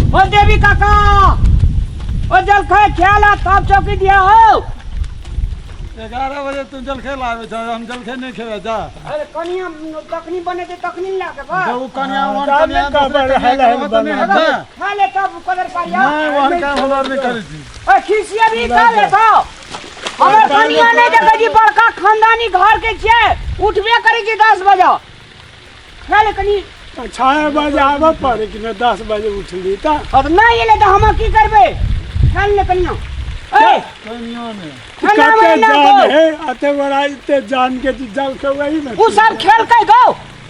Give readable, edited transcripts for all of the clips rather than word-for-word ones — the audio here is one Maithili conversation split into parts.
ओ देवी काका, ओ जलखै खेला तब चौकी दिया हो। 11 बजे तू जलखै लाबै छ, हम जलखै नहि खेबै, जा। अरे कनिया तखनी बनेतै तखनी ला के बा। जब उ कनिया हाँ, वन तब कनिया ने कहबै, दोसरे कनिया हेल हेल के रहत नहि बना। हेतै। खा ले तब कदर पारिया। नहि, ओहन काम हमरा नहि करै छी। ओ खिसिया भी खा ले तो। हमर कनिया नहि देखै छी, बड़का खानदानी घर के छियै, उठबे करै छी 10 बजे। खा ले कनी। तऽ 6 बजे आबऽ पड़े कि नहि, 10 बजे उठली तऽ। अब नहि एलै तऽ हम की करबै? खा ले कनिया। ए कनियो नहि। खाना कते बना जान गो। है अते बड़ा, इते जान के जे जल के वही में। उ सब खेलकै गो।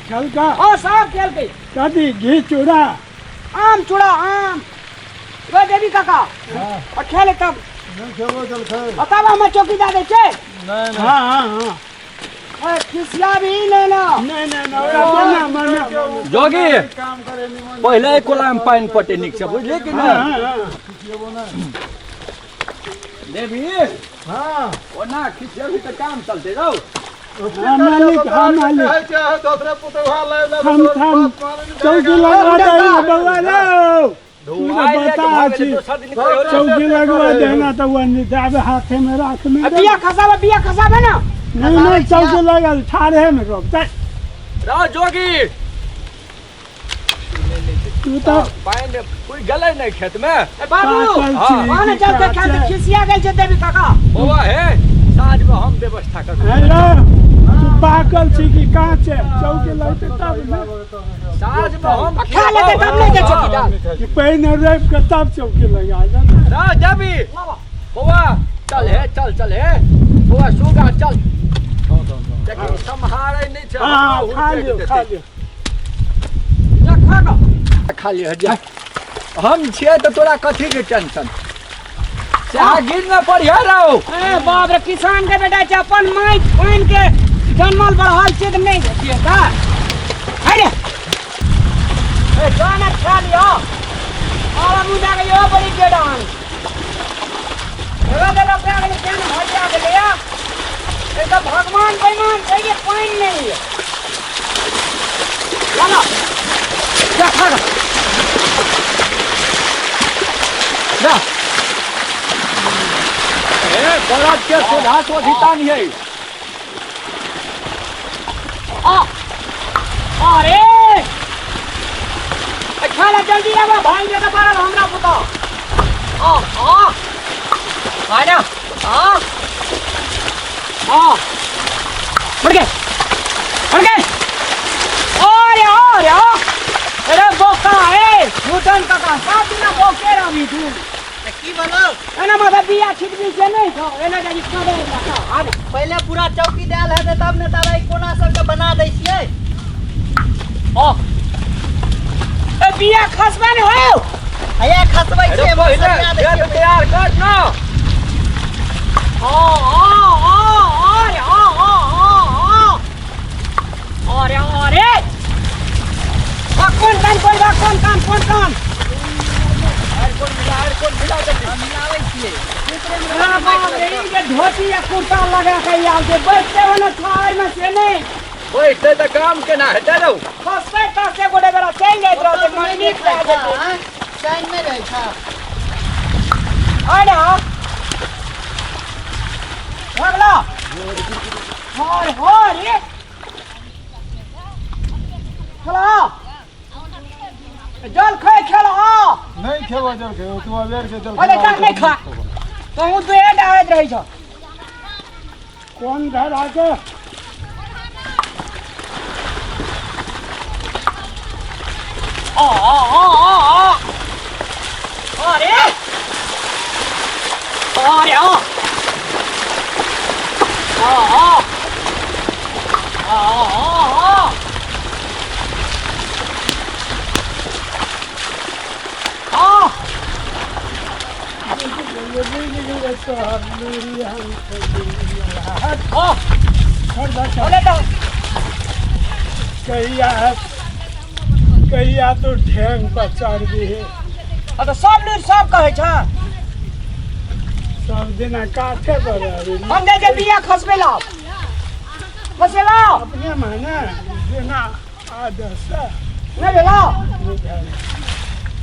खेलका? ओ सब खेलकै। कथी, घी चूड़ा? आम चूड़ा आम। गो देवी काका। हाँ। और खेले तब। नहि खेबो जलखै। और तब हम चौकी दे दै छै। नहि नहि। हाँ हाँ हाँ। ए खिसिया भी ले ना। नहीं नहीं नहीं, ओकरा मना मना मना। जोगी। काम करे निमन। पहिले एहि कोला में पानि पटे नीक से, बुझलियै कि हाँ नहि? हाँ हाँ। खिसियेबो नहि। देवी। हाँ। ओना खिसियेबी तऽ काम चलतै रौ। हाँ मालिक, हाँ मालिक। दोसरे पुतोह लाइब ला। हम थाम चौकी लगवा दे बउआ रो। तू तो बता छी चौकी लगवा देना तो वन जाबे हाथे में राख में दे। बिया खसाबे, बिया खसाबे ना। नहीं नहीं, चौकी लगल ठाढ़े में रोप चल। रौ जोगी। तू तो पानि कोई गेलै नहि खेत में। ए बाबू। पाकल हाँ। छी। वहाँ चलते खेलते खिसिया गेल छै देवी काका। बौआ हे, साँझ में हम व्यवस्था करबै। हेलो, तू पाकल छी कि काँचे? चौकी लगते तब ने। साँझ में हम आ खा लेतै तब नहि दे चौकी डाल। कि पहिने रोपि के तब चौकी लगा देना। रौ देवी बौआ, चल हे, चल चल हे बौआ, सुगा चल। देखी सम्हारै नहि छै। हाँ। हमरो खा हुड़कि लियौ। देतै। खा लियौ। जा खा गऽ। खा लिअ जा, हम छियै तऽ तोरा कथीके टेंशन? सएह गिर न पड़िह रौ। ए बाप रे, किसान के बेटा छै, अपन माटि पानि के जनमल बढ़ल छै तऽ नहि हेतियै का? है रे। ए जा ने खा लिअ। आब मुँह जा के यो बड़ी बेडान। हेबे देलक भए गेलै, केहन भरिया गेलैया। ए तऽ भगवान बेईमान छै जे पानि नहि यऽ। चलो। जा खा गऽ। जा ए बरद के सोझा सोझी तानियै। आ अरे ए, खा ले जल्दी आबा, भाई के पड़ल हमरा पुता। आ आ आ ना आ आ बढ़ गए बढ़ गए। अरे अरे अरे बोका ए झूठन काका, सात दिना बोके रहबी तू। तऽ की बनल? एना माथा बिया छिटबी से नहि छौ, एना जाई कबे काका आ। पहिले पूरा चौकी देल हेतै तब ने, तब एहि कोना सबके बना दै छियै। ओ ए बिया खसबे ने हो। हैया खसबै अरे छियै। पहिले सरिया दै खेत छियै। तैयार कर न। आ आ आ अरे आ आ आ आ अरे अरे आ कोन कान कोन बा कोन कान कोन कान? आर कोन मिला, आर कोन मिला जल्दी। हम मिलाबै छियै। हाँ, बाप रे, ई जे धोती आ कुर्ता लगा के आयल छै, बैठते हो ने छाड़ में से नहि। बैठतै तऽ काम केना हेतै रौ? खसते खसते गोटे बेरा चलि जाइत रहतै, मन नीक भए जेतै। आँय? चैन नहि रहै छै। अरे हाँ। भऽ गेलौ? हर हर रे। खेला। जल खै खेला। नहि खेबो जलखै, तू अबेर के जलखै। अरे चल नहि खा। तहूँ दुए डालैत रहै छौ। कोन घर आके? आ आ आ आ आ अरे अरे आ आ आ आ आ आ आ। आ बोले तो। कहिया कहिया तो ढेंग पर चढ़बी है? आ तऽ सब लूरि सब कहै छ। सब दिना काठे पर रहबी। हम जाइ छियै बिया खसबै ला, खसेला। अपने माने बिना आदर्श नहि भेलौ? नहि भेल।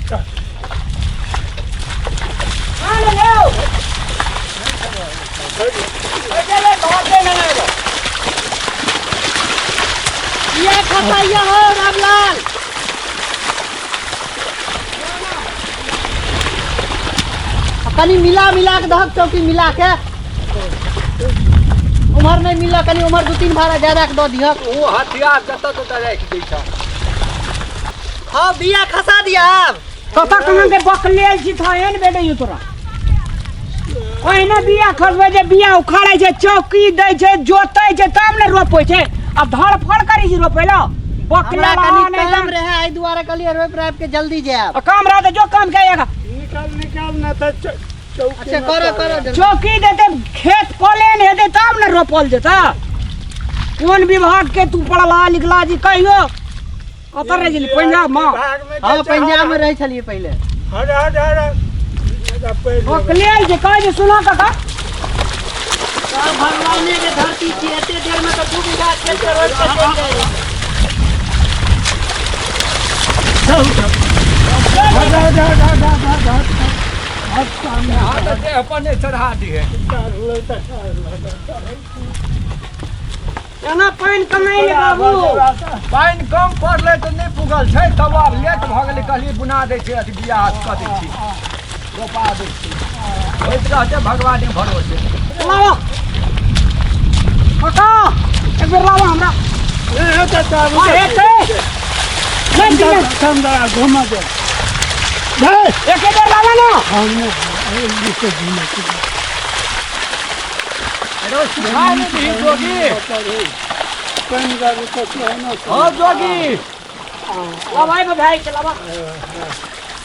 चल। ये खसाइया हो रामलाल। आ कनी मिला मिला के दहक चौकी मिला के, उम्हर नहीं मिला, कनी उम्हर 2-3 भाड़ा ज्यादा के दऽ दिहक। ओ हथियार जतऽ ततऽ राखि दै छ। हाँ बिया खसा दिया आब। कतऽ कहाँ के बकलेल छी थहेन बेटे you तोरा। ओहिना बिया खसबै छै, बिया उखाड़ै छै, चौकी दै छै, जोतै छै, तब ने रोपै छै। आ धड़फड़ करै छै रोपै लए। बकलेल हमरा कनी आनै काम छै। रहे एहि दुआरे कहलियै रोपि रापि के जल्दी जायब। आ काम रहे तऽ जो काम के एगा। निकाल निकाल ना तऽ चौकी अच्छा में करो चढ़। करो जल्दी। चौकी देतै, खेत पलेन हेतै तब ने रोपल जेतै। कोन विभाग के तू पढ़ला लिखला जी कहियो कतऽ रहै छली? पंजाब मे? विभाग में हाँ के छै, पंजाब में रहै छलियै पहिले। हट हट हट बकलेल जे कहै छै सुना काका। सब भगवाने के धरती छी, एते देर में तऽ 2 बीघा खेत के रोपि के चलि जाइ। हट हट हट हट हट हट हट सामने। हाँ तऽ देह पर नहि चढ़ा दिहे। एना पानि कमाइ ले बाबू। पानि कम पड़लै तऽ नहि पुगल छै, तब आब लेट भऽ गेलै। कहलियै बुना दै छै, अथी बिया कऽ दै छी, रोपा दै छी, होइत रहतै भगवाने भरोसे। लाबो काका, एक बेर लाबो हमरा। ए चाचा। हाँ, हेतै। नहीं, नहीं, ठंडा घुमा दे। एक बेर लाबो ना। हम घुमा। सुखा नहि दही जोगी। पानि गाड़ी तऽ ना। हाँ जोगी। लाबा भाई के लाबा।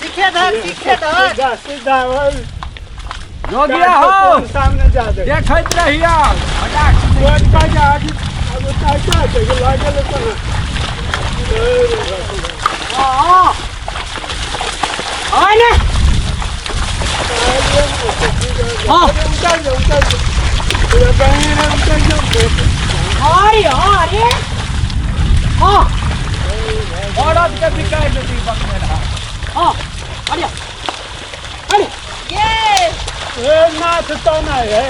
सीखे धर, सीखे धर। सीधा सीधा जोगी हो। सामने जा दे। देखैत रहिया फटाक से। का जा आगे आगे का छै लागल तऽ। हाँ आय ने। हाँ उतर जा उतर जा, बहन उतर जा। अरे अरे हाँ। औरत के बिकाय देती बकने रहा। हाँ अरे अरे ये ए नाथ तो नहीं है,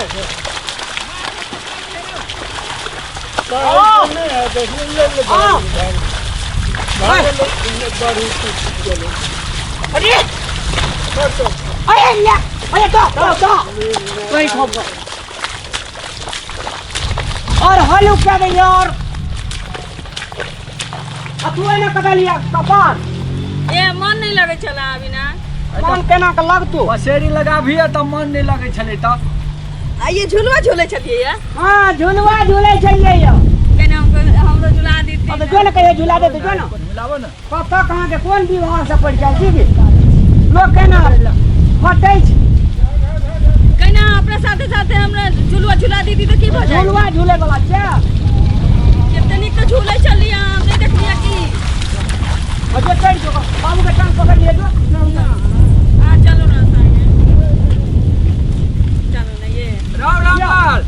नहीं है, देखिए ले ले। हाँ। बड़ी चलो। अरे अरे ले अरे तो तो तो वही ठोक दो और हलू क्या दे यार। अतु एना कटा लिया कपार। ए मन नहीं लगे छला अभी ना। मन केना के लगतो? पसेरी लगाबी तऽ मन नहि लगै छलै तऽ। आ ये झुलवा झूले छलियै या? हाँ झुलवा झूले छलियै यौ। केना हमरो झुला देती? अब जो ने कहियो झुला दे जो ना। मिलाबो ना। कतऽ कहाँ के कोन विवाह से पढ़ि जाइ छी लोक केना फटै छै। केना अपना साथे साथे हमरा झुलवा झुला दीदी तऽ की भऽ जाए? झुलवा झूले वाला छै। कते नीक तऽ झूले छलियै, हम नहि देखलियै की। जो चढ़ि जो, बाबू के टांग पकड़ लिअ जो। हाँ चलो ना संगे, चलो ना ये। राव रामलाल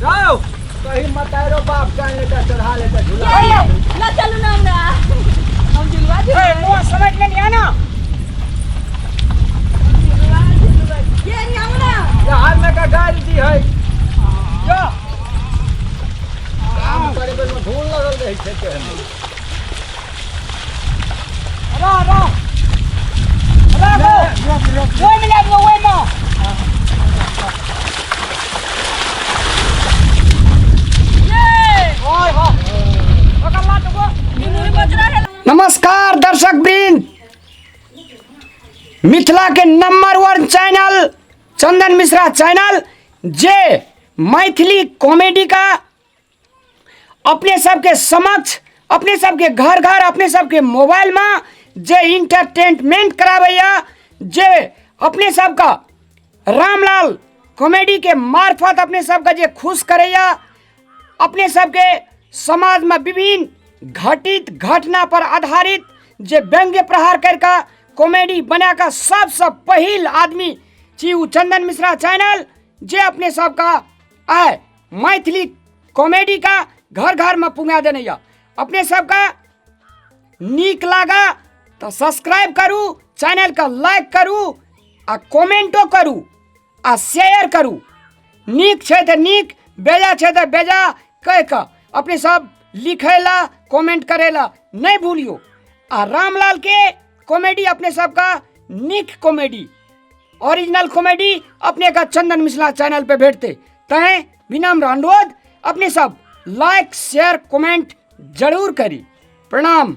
राव, कहीं मत आरो बाप जान लेता चढ़ा लेता झूला। ये ला चलो ना हमरा, हम झुलवा ए झुलवा मुँह समझ लेलियै ना। झुलवा झुलवा ये नहीं हमरा। यहाँ में का गाड़ी दी है जो काम करे में धूल लगल रहै छै देह में। रो रो रो ओहि में लागि ओहि में। ये ओए हो ओकर लात गो। मुँह बजरा है। नमस्कार दर्शक वृंद, मिथिला के number 1 channel Chandan Mishra channel जे मैथिली कॉमेडी का अपने सबके समक्ष, अपने सबके घर घर, अपने सबके मोबाइल में जे इंटरटेनमेंट कराबैया, जे अपने सबका रामलाल कॉमेडी के मार्फत अपने सबका जे खुश करैया, अपने सबके समाज में विभिन्न घटित घटना पर आधारित जे व्यंग्य प्रहार करके कॉमेडी बना कऽ सबसँ पहिल आदमी छी उ चंदन मिश्रा चैनल, जे अपने सबका आय मैथिली कॉमेडी का घर घर में पुंगा देने यऽ। अपने सबका नीक लागा तऽ सब्सक्राइब करू चैनल के, लाइक करू आ कमेंटो करू आ शेयर करू। नीक छै तऽ नीक, बेजा छै तऽ बेजा कहि कऽ अपने सब लिखै ला, कमेंट करै ला नहि भूलियो। आ रामलाल के कॉमेडी अपने सबका नीक कॉमेडी, ओरिजिनल कॉमेडी अपने का चंदन मिश्रा चैनल पे भेटते। तैं विनम्र अनुरोध, अपने सब लाइक शेयर कमेंट जरूर करी। प्रणाम।